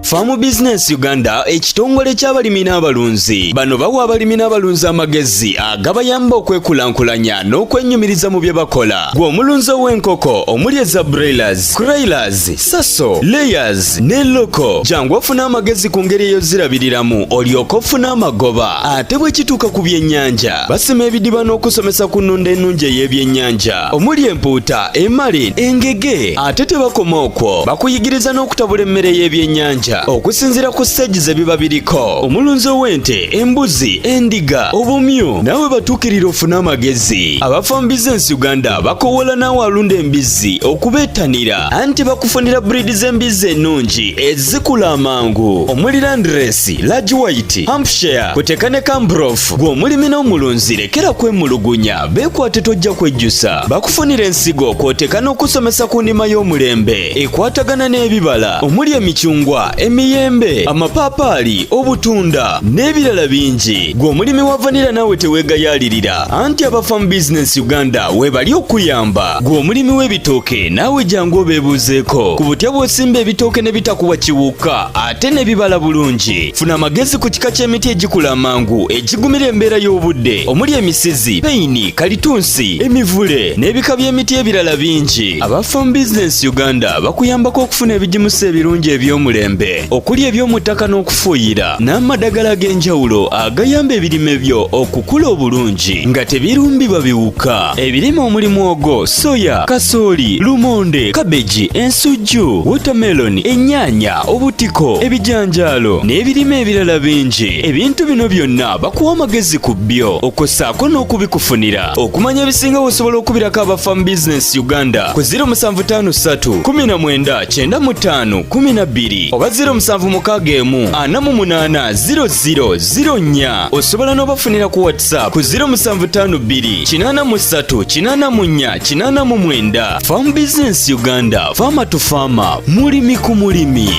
Farm Business Uganda, ekitongole ky'abalimi n'abalunzi. Bano bawa abalimi n'abalunzi amagezi agabayamba okwekulankulanya n'okwenyumiriza mu bye bakola. Gwe omulunzi ow'enkoko omuli eza broilers, kuroilers, saso, layers ne local, jangu ofune amagezi ku ngeri ey'ozirabiriramu olyoke ofune amagoba. Ate bwe kituuka ku byennyanja, basima ebidiba n'okusomesa ku nnunda ennungi ey'ebyennyanja omuli empuuta, emale, engege. Ate tebakoma okwo, bakuyigiriza n'okutabula emmere y'ebyennyanja okusinziira ku stage ze biba biriko. Omulunzi ow'ente, embuzi, endiga, obumyu, naawe batuukirira ofune amagezi. Aba Farm Business Uganda bakowoola naawe alunda embizzi okubeettanira, anti bakufunira breed z'embizzi ennungi ezikula amangu omuli Landrace, Large White, Hampshire, kuteka ne Cambrof. Gwe omulimi n'omulunzi, lekera kwemulugunya, beekwate, tojja kwejjusa. Bakufunira ensigo kw'oteeka n'okusomesa ku nnima y'omulembe ekwatagana n'ebibala omuli emicungwa, emiyembe, amapaapaali, obutunda n'ebirala bingi. Gwe omulimi wa vanilla, naawe teweegayaalirira, anti aba Farm Business Uganda weebali okuyamba. Gwe omulimi w'ebitooke, naawe jangu obeebuuzeeko ku butya bw'osimba ebitooke ne bitakuwa kiwuka ate ne bibala bulungi. Funa amagezi ku kika ky'emiti egikula amangu egigumira embeera y'obudde omuli emisizi, peyini, kalitunsi, emivule n'ebika by'emiti ebirala bingi. Aba Farm Business Uganda bakuyambako okufuna ebigimusa ebirungi eby'omulembe okuli eby'omu ttaka n'okufuuyira n'amadagala ag'enjawulo agayamba ebirime byo okukula obulungi nga tebirumbibwa biwuka. Ebirime omuli mwogo, soya, kasooli, lumonde, kabeji, ensujju, watermelon, ennyaanya, obutiko, ebijanjaalo n'ebirime ebirala bingi. Ebintu bino byonna bakuwa amagezi ku byo okwossaako n'okubikufunira. Okumanya ebisinga, osobola okubirako aba Farm Business Uganda ku 0753 19 95 12 oba 0761 48 00 04. Osobola n'obafunira ku WhatsApp ku 0752 83 84 89. Farm Business Uganda, farmer to farmer, mulimi ku mulimi.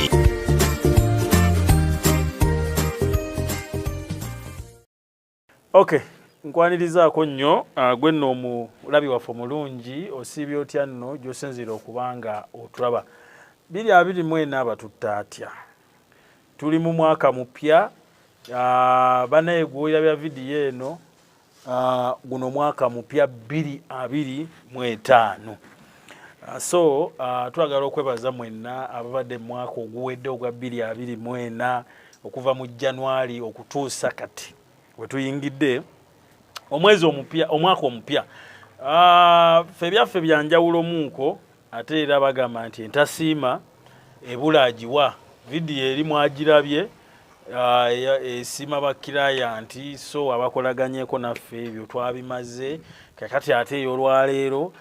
Okay, nkwanirizaako nnyo gwe nno omulabi waffe omulungi. Osiibye otya nno gy'osinziira okuba nga otulaba? 2024 batutta atya? Tuli mu mwaka mupya. Banaye gw'olabya vidiyo eno, guno mwaka mupya 2025. So twagala okwebaza mwenna ababadde mu mwaka oguwedde ogwa 2024, okuva mu January okutuusa kati we tuyingidde omwezi omupya, omwaka omupya. Ffe ebyaffe byanjawulomuuko, ate era bagamba nti entasiima ebula agiwa. Vidiyo eri mwagirabye, esiima ba client, so abakolaganyeko naffe ebyo twabimaze. Kakati ate ey'olwaleero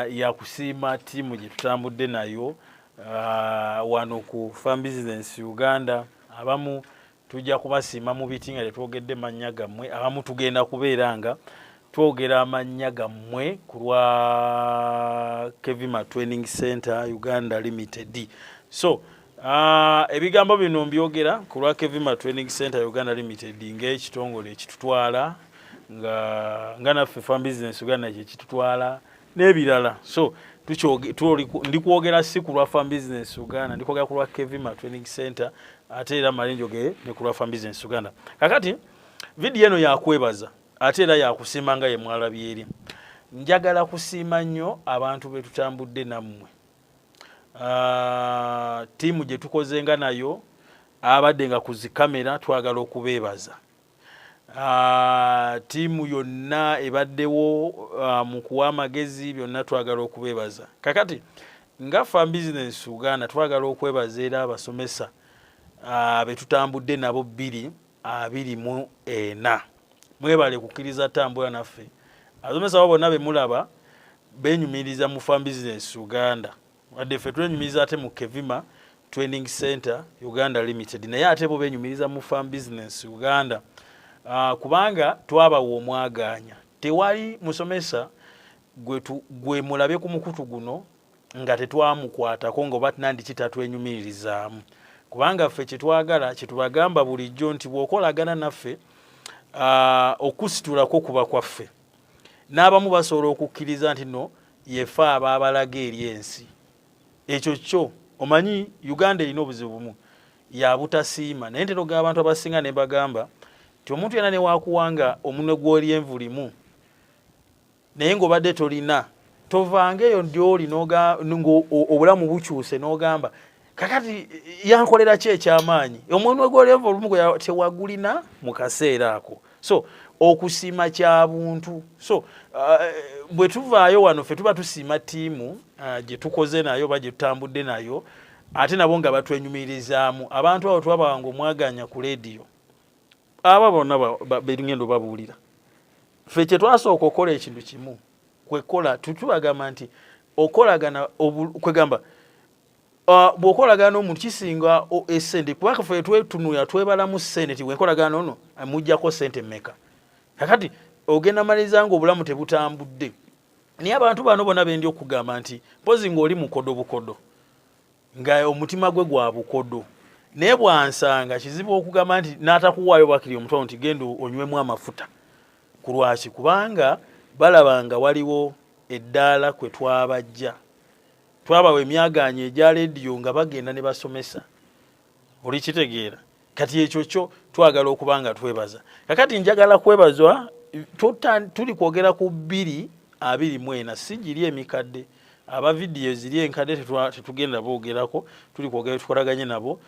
yakusiima ttiimu gye tutambudde nayo wano ku Farm Business Uganda. Abamu tujja kubasiima mu biti nga tetwogedde mannya gammwe, abamu tugenda kubeera nga twogera amannya gammwe ku lwa Kevima Training Center Uganda Limited. So ebigambo bino mbyogera ku lwa Kevima Training Center Uganda Limited ng'ekitongole ekitutwala, nga naffe Farm Business Uganda kyekitutwala n'ebirala. So ndi kwogera si ku lwa Farm Business Uganda, ndi kwogera ku lwa Kevima Training Center, ate era male njogere ne ku lwa Farm Business Uganda. Kakati vidiyo eno yakwebaza ate era yakusiima nga ye mwalabye eri. Njagala kusiima nnyo abantu be tutambudde nammwe, ttiimu gye tukozenga nayo, abadde nga ku zikamera, twagala okubeebaza. Ttiimu yonna ebaddewo mu kuwa amagezi, byonna twagala okubeebaza. Kakati nga Farm Business Uganda twagala okwebaza era abasomesa be tutambudde nabo 2024. Mwebale kukkiriza tambula naffe. Abasomesa abo bonna be mulaba benyumiriza mu Farm Business Uganda, wadde ffe twenyumiriza ate mu Kevima Training Center Uganda Limited, naye ate bo benyumiriza mu Farm Business Uganda, kubanga twabawa omwaganya. Tewali musomesa gwe mulabe ku mukutu guno nga tetwamukwatako nga oba nandi kitatwenyumiririzaamu, kubanga ffe kyetwagala, kyetubagamba bulijjo nti bw'okolagana naffe, okusitulako kuba kwaffe. N'abamu basobola okukkiriza nti no yefe aba abalaga eri ensi, ekyo kyo. Omanyi Uganda erina obuzibu bumu ya butasiima, naye ntera ogamba abantu abasinga ne mbagamba nti omuntu yenna newakuwanga omunwe gw'olyenvu limu naye ng'obadde tolina, tovanga eyo gy'oli ng'obulamu bukyuse n'ogamba kakati yankolera ki ekyamaanyi. Omunwe gw'olyenvu olumu gwe tewagulina mu kaseera ako. So okusiima kya buntu. So bwe tuvaayo wano ffe tuba tusiima ttiimu gye tukoze nayo oba gye tutambudde nayo, ate nabo nga batwenyumirizaamu. Abantu abo twabawanga omwaganya ku leediyo, abo bonna bengenda obabuulira. Ffe kye twasooka okukola ekintu kimu kwekola, tubagamba nti okolagana kwegamba bw'okolagana n'omuntu kisinga esente, kubanga ffe twetunulira twebalamu ssente nti bwenkolagana ono muggyako ssente mmeka. Kakati ogenda maliriza nga obulamu tebutambudde. Naye abantu bano bonna bendi okugamba nti mpozi ng'oli mukodo bukodo, nga omutima gwe gwa bukodo, naye bwansanga kizibu okugamba nti n'atakuwaayo bakiri omutwalo nti genda onywemu amafuta. Ku lwaki? Kubanga balaba nga waliwo eddaala kwe twabajja, twabawa emyagaanya egya leediyo nga bagenda ne basomesa, oli kitegeera. Kati ekyo kyo twagala okuba nga twebaza. Kakati njagala kwebazwa, tuli kwogera ku 2024, si giri emikadde, aba vidiyo ziri enkadde tetugenda boogerako. Tuli kwogera tukolaganye nabo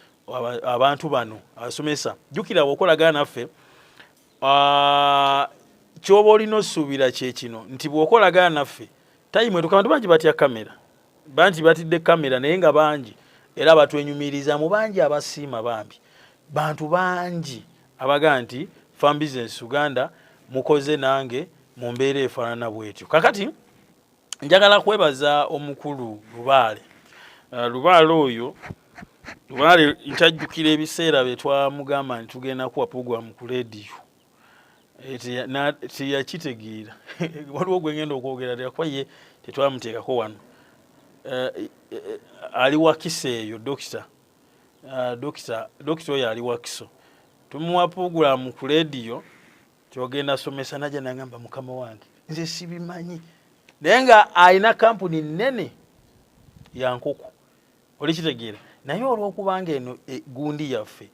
abantu bano abasomesa. Jjukira bw'okolagana naffe, kyoba olina osuubira kye kino nti bw'okolagana naffe time etuuka. Abantu bangi batya kamera, bangi batidde kamera, naye nga bangi era batwenyumiriza mu bangi abasiima bambi. Bantu bangi abagaa nti Farm Business Uganda mukoze nange mu mbeera efaanana bwetyo. Kakati njagala kwebaza omukulu Lubaale. Lubaale oyo, Lubaale ntajjukira ebiseera bye twamugamba nti tugenda kuwa puroguramu ku leediyo, teyakitegeera. Waliwo gwe ngenda okwogera tekuba ye tetwamuteekako wano, ali Wakiso eyo, dokita dokita oyo ali Wakiso. Tumuwa puroguramu ku leediyo tyogenda somesa, najja nagamba, "Mukama wange, nze sibimanyi," naye nga alina kampuni nene ya nkoko, oli kitegeera. Naye olwokubanga eno gundi yaffe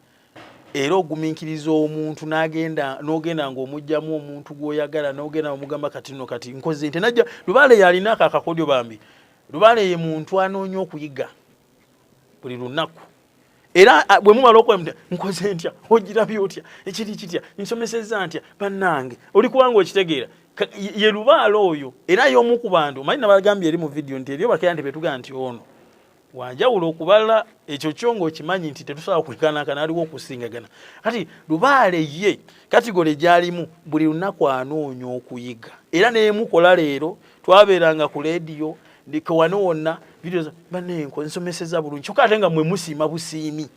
era ogumiikiriza omuntu n'agenda n'ogenda ng'omugjamu omuntu gw'oyagala n'ogenda omugamba kati no kati nkoze nti najja. Lubaale yalina ako akakodyo bambi. Lubaale ye muntu anoonya okuyiga buli lunaku, era bwe mumala okola, "Nkoze ntya? Ogirabye otya? Ekiri kitya? Nsomesezza ntya?" Bannange, oli kubanga okitegeera ye Lubaale oyo era y'omu ku bantu omanyi nabagambye eri mu vidiyo nti eriyo bakeera nti betugaa nti ono wanjawulo okubala ekyo kyo ng'okimanyi nti tetusobola kwenkanankana, aliwo okusingagana. Kati Lubaale ye category gyalimu buli lunaku anoonya okuyiga, era nemukola leero twabeeranga ku leediyo ndike wano wonna vidiyo banenko nsomeseza bulungi, kyokka ate nga mwe musiima busiimi,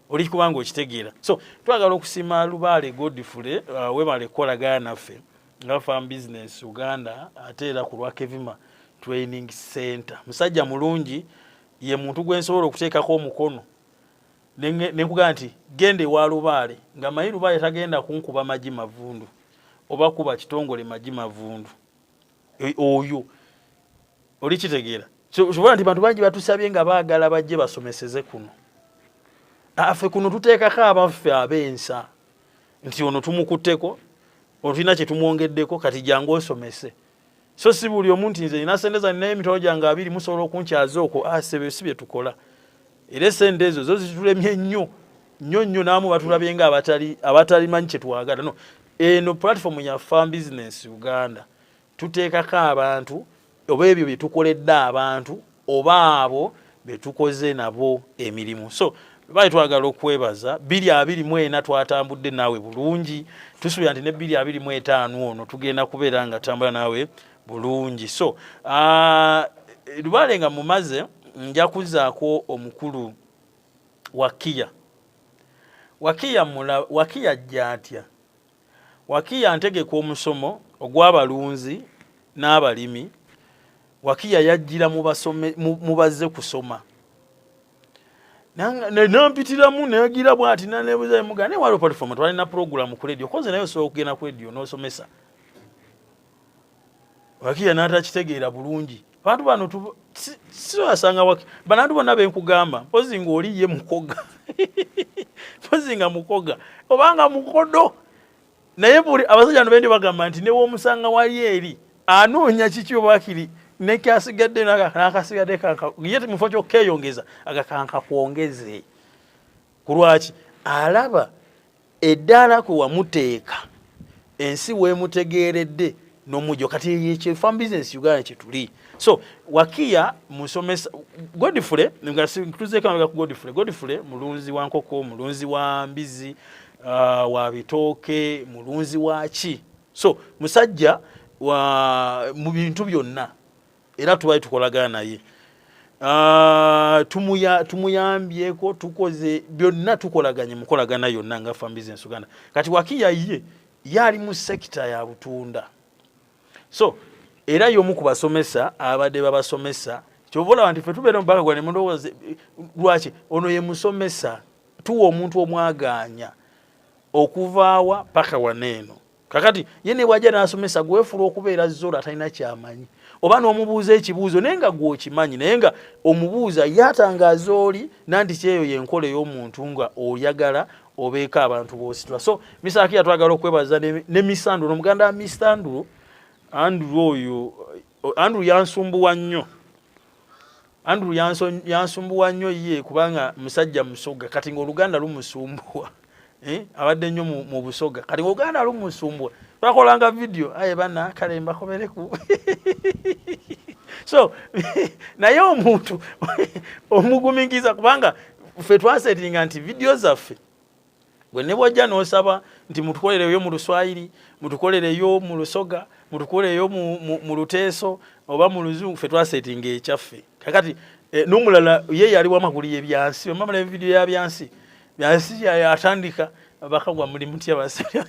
oli kubanga okitegeera. So twagala okusiima Lubaale Godfrey, webale kukolagana naffe nga Farm Business Uganda, ate era ku lwa Kevima Training Center. Musajja mulungi, ye muntu gwe nsobola okuteekako omukono nenkugamba nti genda ewa Lubaale, nga manyi Lubaale tagenda kunkuba magi mavundu oba kuba kitongole magi mavundu. Oyo oli kitegeera sobola nti bantu bangi batusabye nga baagala bajje basomeseze kuno. Affe kuno tuteekako abaffe ab'ensa nti ono tumukutteko, otulina kye tumwongeddeko, kati jangu osomese. So si buli omu nti nze nina sente zange naye emitwalo gyange 20 musobola okunkyaza okwo. Ah, sebe si bye tukola, era esente ezo zo zitulemye nnyo nnyo nnyo, naamu batulabye nga abatali manyi kye twagala. No eno platform ya Farm Business Uganda tuteekako abantu oba ebyo bye tukoledde abantu oba abo be tukoze nabo emirimu. So bali twagala okwebaza 2024 twatambudde naawe bulungi, tusuubira nti ne 2025 ono tugenda kubeera nga tutambula naawe bulungi. So Lubaale nga mumaze, nja kuzaako omukulu Wakiya. Wakiya Wakiya ajja atya? Wakiya ntegeka omusomo ogw'abalunzi n'abalimi. Wakiya yajjira mu bazze kusoma, nampitiramu nagira bwati nanebuza muga naye waliwo platform, twalina program ku radio koze naye osobola okugenda ku radio n'osomesa. Wakiya n'atakitegeera bulungi. Abantu bano sibasanga waki banantu bonna benkugamba, mpozi ng'oli ye mukoga, mpozi nga mukoga obanga mukodo. Naye buli abasajja bano bendi bagamba nti newomusanga wali eri anoonya kiki obakiri nekyasigadde nakasigadde ye mufo kyokkeeyongeza agakanka kwongeze. Kulwaki alaba eddaala kwe wamuteeka ensi weemutegeeredde n'omujjo. Kati yekyo Farm Business Uganda kyetuli. So Wakiya musomesa Godfrey, tuzeeko amabega ku Godfrey. Godfrey mulunzi wa nkoko, mulunzi wa mbizi, wa bitooke, mulunzi wa ki. So musajja wa mu bintu byonna, era tubali tukolagana naye. Tumuyambyeko, tukoze byonna, tukolaganye mukolagana yonna nga Farm Business Uganda. Kati Wakiya ye yali mu sector ya butunda, so era y'omu ku basomesa abadde babasomesa. Kyova olaba nti ffe tubeera mubaka gwa nemundowooza lwaki ono ye musomesa, tuwa omuntu omwagaanya okuvaawa paka waneeno. Kakati ye ne bwajja n'asomesa, gwefuula okubeera zolo atalina kyamanyi, oba n'omubuuza ekibuuzo naye nga gweokimanyi, naye nga omubuuza yatangaaza oli nanti kyeyo yenkola ey'omuntu nga oyagala obeeko abantu b'ositula. So Misakiya twagala okwebaza ne Misanduro, omuganda wa Misanduro Andrew. Oyo Andrew yansumbuwa nnyo, Andrew yansumbuwa nnyo ye kubanga musajja musoga, kati ng'Oluganda lumusumbuwa, abadde nnyo mu Busoga, kati ng'Oluganda lumusumbuwa. Twakolanga vidiyo aye bana kale mbakomereku. So naye omuntu omugumikiza, kubanga ffe twasetinga nti vidiyo zaffe gwe ne bwajja n'osaba nti mutukolereyo mu Luswayiri, mutukolereyo mu Lusoga, mutukolereyo mu Luteeso oba mu Luzungu, ffe twasetinga ekyaffe. Kakati n'omulala ye yali wamagulu y'ebyansi, omamala evidiyo ya byansi byansi yatandika bakagwa muli mutya basabye.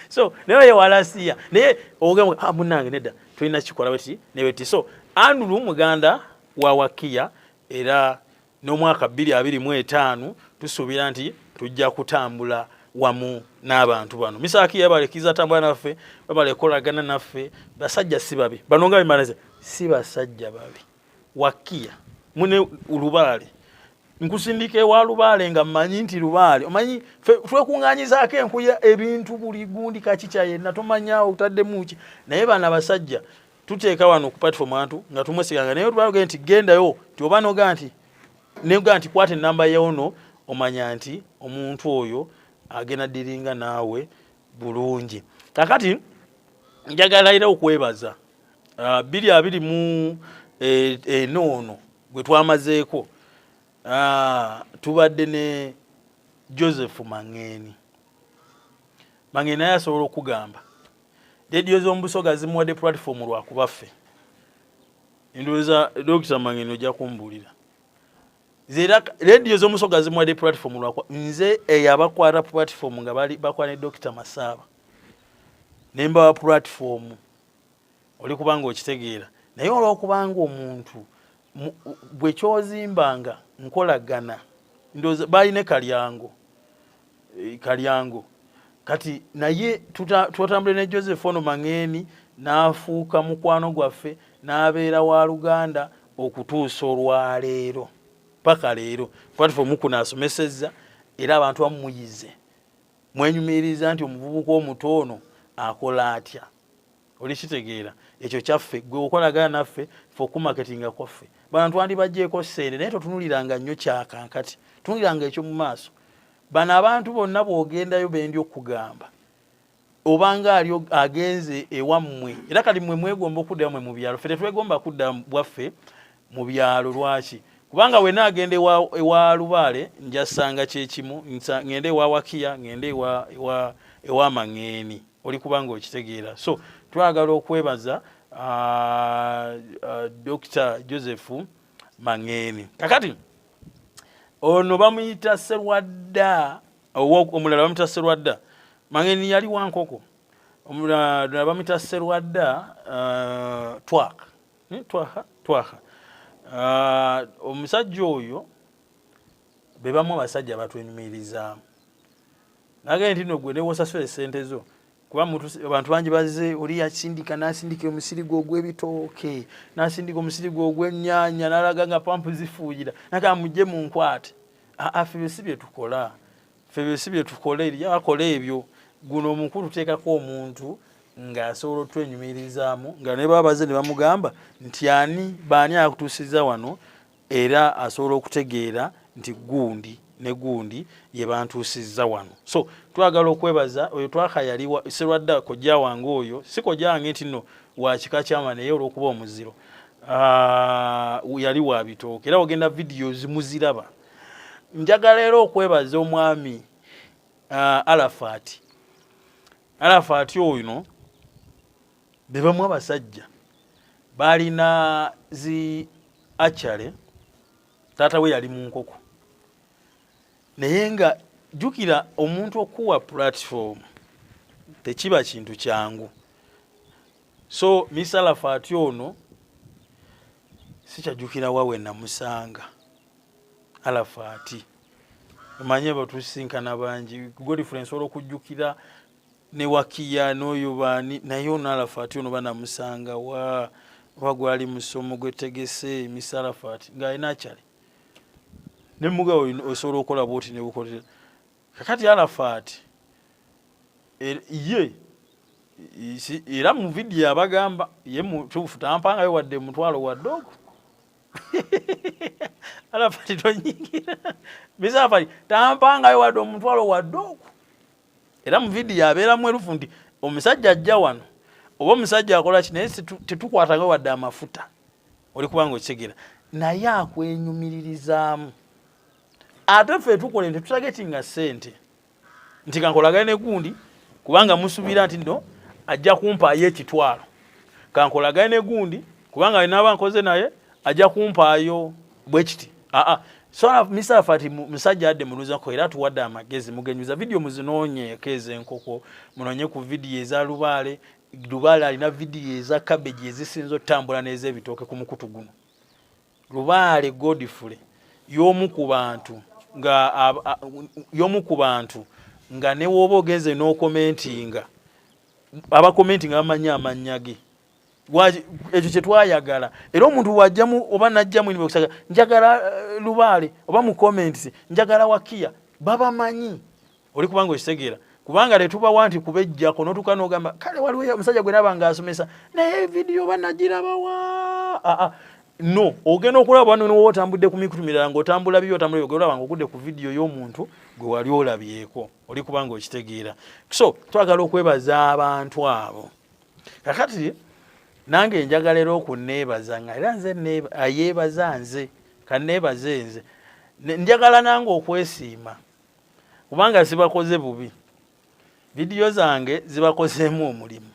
So naye walasiya naye ogamba, ah, munange nedda, tulina kikola bweti ne bweti. So Andrew muganda wa Wakiya, era n'omwaka 2025 tusuubira nti tujja kutambula wamu n'abantu bano. Misaaki yabalekiza tambula naffe, babalekolagana naffe. Basajja si babi bano, nga bimalaze si basajja babi. Wakiya mune Lubaale, nkusindika ewa Lubaale nga mmanyi nti Lubaale omanyi twekuŋŋanyizaako enkuya ebintu buli gundi kakikya yenna tomanya otaddemu ki. Naye bano abasajja tuteeka wano ku platform antu nga tumwesiganga, naye tubaga nti gendayo nti oba noga nti nega nti kwata enamba yono, omanya nti omuntu oyo agenda diringa naawe bulungi. Kakati njagala era okwebaza 2024 ono gwe twamazeeko, tubadde ne Joseph Mangeni. Mangeni naye asobola okugamba rediyo z'omubusoga zimuwadde platform lwakubaffe. Ndowooza Dr Mangeni ojja kumbuulira zera rediyo z'omusoga zimuwadde platform lwakuba nze eyabakwata platform nga bali bakwana ne Dr Masaaba nembawa platform, oli kubanga okitegeera. Naye olwokubanga omuntu bwe kyozimbanga nkolagana, ndowooza balina Kalyango, Kalyango kati naye twatambule ne Joseph ono Mangeni n'afuuka mukwano gwaffe n'abeera wa Luganda okutuusa olwaleero paka leero. Platform kuno asomesezza era abantu abamu muyize mwenyumiriza nti omuvubuka omuto ono akola atya. Oli kitegeera ekyo kyaffe, gwe okolagana naffe fe okumaketinga kwaffe bantu twandibajjeeko ssente, naye totunuliranga nnyo kyakankati, tunuliranga ekyo mu maaso. Bano abantu bonna bw'ogendayo bendi okugamba obanga ali agenze ewammwe, era kati mmwe mwegomba okudda mmwe mu byalo, ffe tetwegomba kudda bwaffe mu byalo. Lwaki? Kubanga wenna agenda ewa Lubaale njasanga kyekimu, ngende ewa Wakiya, ngende ewa Maŋeeni, oli kubanga okitegeera. So twagala okwebaza Dr Joseph Maŋeeni. Kakati ono bamuyita Serwadda, omulala bamuyita Serwadda. Maŋeeni yali wankoko, omulala bamuyita Serwadda Twaka, Twaha, Twaha. Omusajja oyo be bamu abasajja batwenyumirizaamu. Nagende nti no gwe newosasula esente zo. Kuba abantu bangi bazze, oli yasindika n'asindika omusiri gwe ogw'ebitooke, n'asindika omusiri gwe ogw'ennyaanya, n'alaga nga pampu zifuuyira, nagamba mujje mu nkwate. Aa, ffe byo si bye tukola, ffe byo si bye tukola. Eri akola ebyo guno omukulu tuteekako omuntu ng'asobola otwenyumirizaamu, nga ne baba bazze ne bamugamba nti ani baani akutuusiza wano, era asobola okutegeera nti gundi ne gundi ye bantuusizza wano. So twagala okwebaza oyo twakayaliwa Serwadda, kojja wange oyo, si kojja wange nti nno wa kika kyama, naye olw'okuba omuziro yali wa bitooke, era ogenda videos muziraba. Njagala era okwebaza omwami Arafat. Arafat oyo be bamu abasajja balina zi akyale, taata we yali mu nkoko, naye nga jjukira omuntu okuwa platform tekiba kintu kyangu. So Miss Arafat ono sikyajjukira wawe namusanga. Arafat omanye batusinkana bangi, Godfrey, nsobola okujjukira ne Wakiya n'oyo baani, naye ono Arafat ono banamusanga wa oba gwali musomo gwetegese. Miss Arafat ng'alina akyale ne mugabo osobola okukola bwoti nebukolera. Kakati Arafat ye era mu vidiyo abagamba ye mutuufu tampangayo wadde mutwalo wadde ogwo. Arafat tonyingira. Miss Arafat tampangayo wadde omutwalo wadde ogwo, era mu vidiyo abeera mwerufu nti omusajja ajja wano oba omusajja akola ki, naye tetukwatanga wadde amafuta. Oli kubanga okitegeera, naye akwenyumiririzaamu. Ate ffe tukola nti tutagetinga ssente nti kankolagane ne gundi kubanga musuubira nti no ajja kumpaayo ekitwalo, kankolagane ne gundi kubanga naaba nkoze naye ajja kumpaayo bwe kiti. Aa, so Mr. Arafat musajja adde muluzako era atuwadde amagezi. Mugenyuza vidiyo muzinoonyeeko ez'enkoko, munoonye ku vidiyo eza Lubaale. Lubaale alina vidiyo eza cabbage ezisinza otambula n'ez'ebitooke ku mukutu guno. Lubaale Godfrey y'omu ku bantu nga y'omu ku bantu nga ne wooba ogenze n'okomentinga, abakomentinga bamanyi amannya ge. Ekyo kye twayagala, era omuntu wajjamu oba najjamu inbox, njagala Lubaale, oba mu comments njagala Wakiya, babamanyi. Oli kubanga okitegeera, kubanga tetubawa nti kubejjako notuuka n'ogamba kale waliwo omusajja gwe naba ng'asomesa naye vidiyo oba nagirabawa. Aa, no ogenda okulaba wano niwoba otambudde ku mikutu mirala ng'otambula bibi, otambula ogenda olaba ng'ogudde ku vidiyo y'omuntu gwe wali olabyeko. Oli kubanga okitegeera. So twagala okwebaza abantu abo. Kakati nange njagala era okuneebaza nga era nze ayeebaza nze kaneebaze nze. Njagala nange okwesiima kubanga sibakoze bubi, vidiyo zange zibakozeemu omulimu.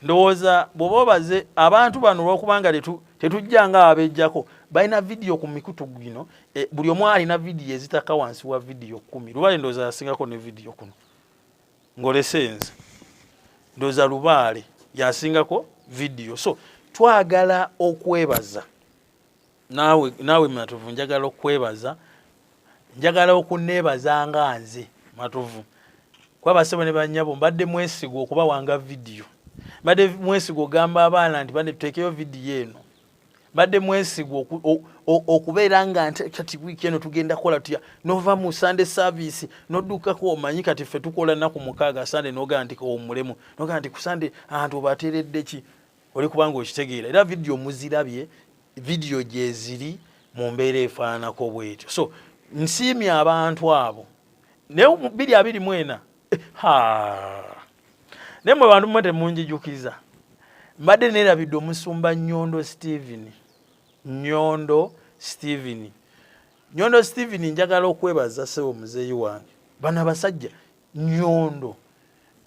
Ndowooza bw'oba obaze abantu bano, olwokubanga tetujja nga abejjako, balina vidiyo ku mikutu gino, buli omu alina vidiyo ezitaka wansi wa vidiyo 10. Lubaale ndowooza yasingako ne vidiyo kuno ng'olese nze, ndowooza Lubaale yasingako vidiyo. So twagala okwebaza naawe, naawe Matovu, njagala okwebaza, njagala okuneebaza nga nze Matovu, kuba basebo ne bannyabo mbadde mwesigwa okubawanga vidiyo, mbadde mwesigwa ogamba abaana nti bane tuteekeyo vidiyo eno, mbadde mwesigwa okubeera nga nti kati wiiki eno tugenda kukola tutya, nova mu Sunday service noddukako. Omanyi kati ffe tukola nnaku 6, Sunday nogamba nti kawummulemu, nogamba nti ku Sunday antu obateeredde ki. Oli kubanga okitegeera, era vidiyo muzirabye, vidiyo gyeziri mu mbeera efaananako bwetyo. So nsiimye abantu abo, naye mu 2024 naye mwe bantu mwe temunjijukiza, mbadde neerabidde omusumba Nyondo Steven. Nyondo Steven, Nyondo Steven, njagala okwebaza ssebo muzeeyi wange. Bano abasajja, Nyondo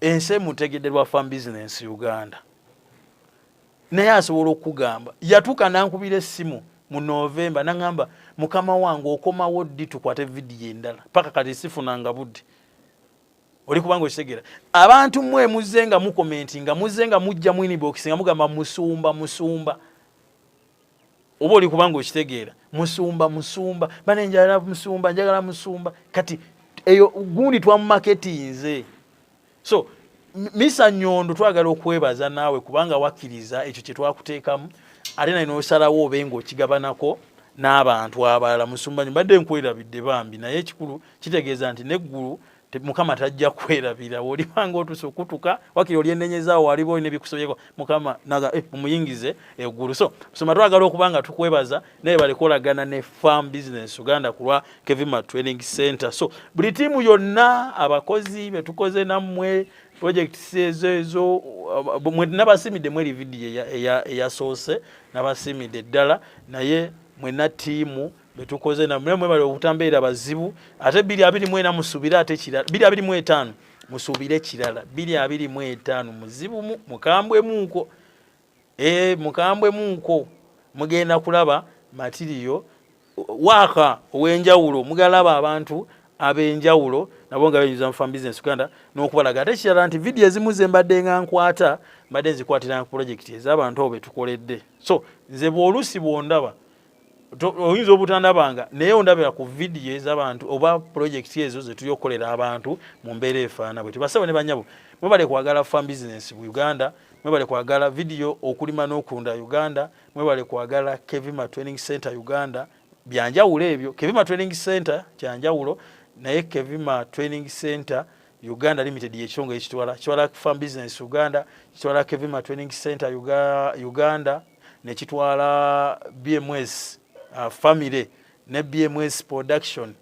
ensi emutegedde lwa Farm Business Uganda, naye asobola okugamba yatuuka nankubira essimu mu Novemba naŋamba, mukama wange okomawo ddi tukwate vidiyo endala? Paka kati sifunanga budde. Oli kubanga okitegeera, abantu mmwe muzze nga mukomenti, nga muzze nga mujja mu inbox nga mugamba musumba, musumba, oba oli kubanga okitegeera, musumba, musumba bane, njagala musumba, njagala musumba. Kati eyo gundi twamumaketinze. So Misa Nyondo, twagala okwebaza naawe kubanga wakkiriza ekyo kye twakuteekamu, ate naye n'osalawo obe ng'okigabanako n'abantu abalala. Musumba nyo, mbadde nkwerabidde bambi, naye ekikulu kitegeeza nti neggulu Mukama tajja kwerabira. Olibanga otuuse okutuka wakiri olyenenyezaawo, waliba olina ebikusobyeko, Mukama naga mumuyingize eggulu. So musumba, twagala okuba nga tukwebaza, naye balekolagana ne Farm Business Uganda ku lwa Kevima Training Center. So buli tiimu yonna, abakozi betukoze nammwe projects ezo ezo, nabasimidde mweri vidiyo eyasoose, nabasimidde ddala, naye mwenna tiimu betukoze namwe mwebale obutambeera bazibu. Ate 2024 musuubire ate kirala, 2025 musuubire kirala. 2025 muzibu, mukambwemuuko, mukambwemuuko, mugenda kulaba material waaka ow'enjawulo, mugalaba abantu ab'enjawulo nabo nga benyuza mu Farm Business Uganda n'okubalaga. Ate kirala nti vidiyo ezimu ze mbadde nga nkwata, mbadde nzikwatira ku project ez'abantu abo betukoledde. So nze bw'oluusi bw'ondaba, oyinza obutandabanga, naye ondabira ku vidiyo ez'abantu oba project ezo zetuli okukolera abantu mu mbeera efaana bwe. Tibasabo ne banyabo, mwebale kwagala Farm Business mu Uganda, mwebale kwagala vidiyo okulima n'okulunda Uganda, mwebale kwagala Kevima Training Center Uganda. Byanjawulo ebyo. Kevima Training Center kyanjawulo, naye Kevima Training Center Uganda Limited yekitongole ekitwala, kitwala Farm Business Uganda, kitwala Kevima Training Center Uganda, nekitwala BMS Family ne BMS Production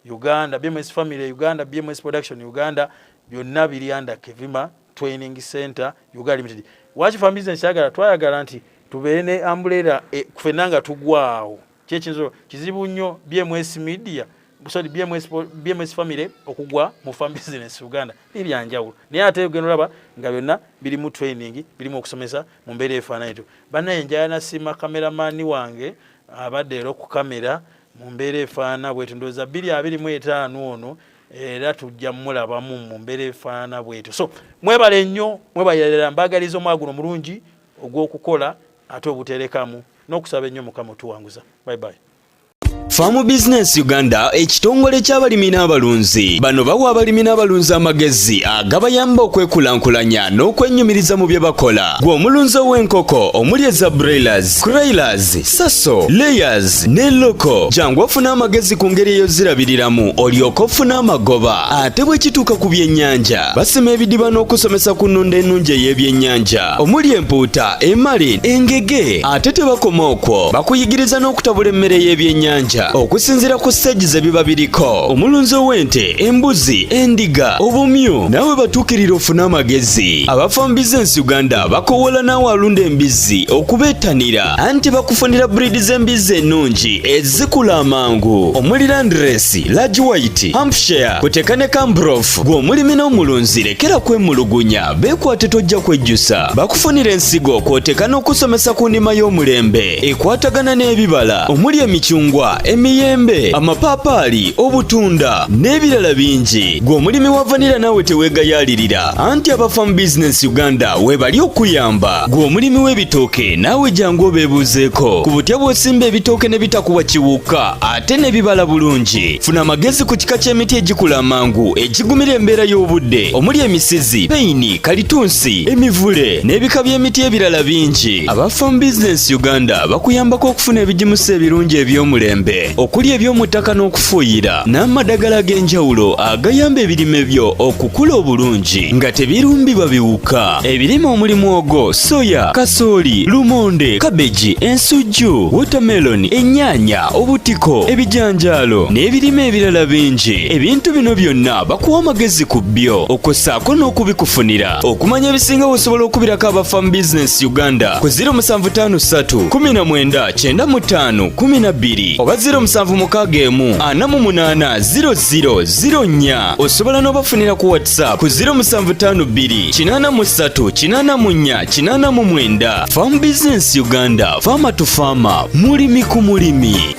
Uganda, BMS Family Uganda, BMS Production Uganda, byonna biri under Kevima Training Center Uganda Limited. Waki Farm Business yagala, twayagala nti tubeere ne umbrella ffenna nga tugwawo. Kyekinzo kizibu nnyo BMS Media, sorry, BMS Family okugwa mu Farm Business Uganda, ebyanjawulo, naye ate ogenda olaba nga byonna birimu training, birimu okusomesa mu mbeera efaanana etyo. Bannaye, njala nasiima kameramani wange abadde era ku kamera mu mbeera efaanana bwetyo. Ndowooza 2025 ono era tujja mulabamu mu mbeera efaanana bwetyo. So mwebale nnyo, mwebalirira, mbagaliza omwaka guno mulungi ogw'okukola ate obuterekamu n'okusaba ennyo Mukama otuwanguza. Bye bye. Farm Business Uganda, ekitongole ky'abalimi n'abalunzi. Bano bawa abalimi n'abalunzi amagezi agabayamba okwekulankulanya n'okwennyumiriza mu bye bakola. Gwe omulunzi ow'enkoko omuli eza broilers, kuroilers, sasso, layers ne local, jangu ofune amagezi ku ngeri ey'ozirabiriramu olyoke ofune amagoba. Ate bwe kituuka ku byennyanja, basima ebidiba n'okusomesa ku nnunda ennungi ey'ebyennyanja omuli empuuta, emale, engege. Ate tebakoma okwo, bakuyigiriza n'okutabula emmere y'ebyennyanja okusinziira ku stage ze biba biriko. Omulunzi ow'ente, embuzi, endiga, obumyu, naawe batuukirira ofune amagezi. Aba Farm Business Uganda bakowoola naawe alunda embizzi okubeettanira, anti bakufunira breed z'embizzi ennungi ezikula amangu omuli Landrace, Large White, Hampshire, kuteka ne Cambrof. Gwe omulimi n'omulunzi, lekera kwemulugunya, beekwate, tojja kwejjusa. Bakufunira ensigo kwoteka n'okusomesa ku ndima y'omulembe ekwatagana n'ebibala omuli emicungwa, emiyembe, amapaapaali, obutunda n'ebirala bingi. Gwe omulimi wa vanilla, naawe teweegayaalirira, anti aba Farm Business Uganda weebali okuyamba. Gwe omulimi w'ebitooke, naawe jangu obeebuuzeeko ku butya bw'osimba ebitooke ne bitakuwa kiwuka ate ne bibala bulungi. Funa amagezi ku kika ky'emiti egikula amangu egigumira embeera y'obudde omuli emisizi, peyini, kalitunsi, emivule n'ebika by'emiti ebirala bingi. Aba Farm Business Uganda bakuyambako okufuna ebigimusa ebirungi eby'omulembe okuli eby'omu ttaka n'okufuuyira n'amadagala ag'enjawulo agayamba ebirime byo okukula obulungi nga tebirumbibwa biwuka. Ebirime omuli mwogo, soya, kasooli, lumonde, kabeji, ensujju, watermelon, ennyaanya, obutiko, ebijanjaalo n'ebirime ebirala bingi. Ebintu bino byonna bakuwa amagezi ku byo okussaako n'okubikufunira. Okumanya ebisinga, osobola okubirako aba Farm Business Uganda ku 0753 19 95 12 oba 0761 48 00 04. Osobola n'obafunira ku WhatsApp ku 0752 83 84 89. Farm Business Uganda, farmer to farmer, mulimi ku mulimi.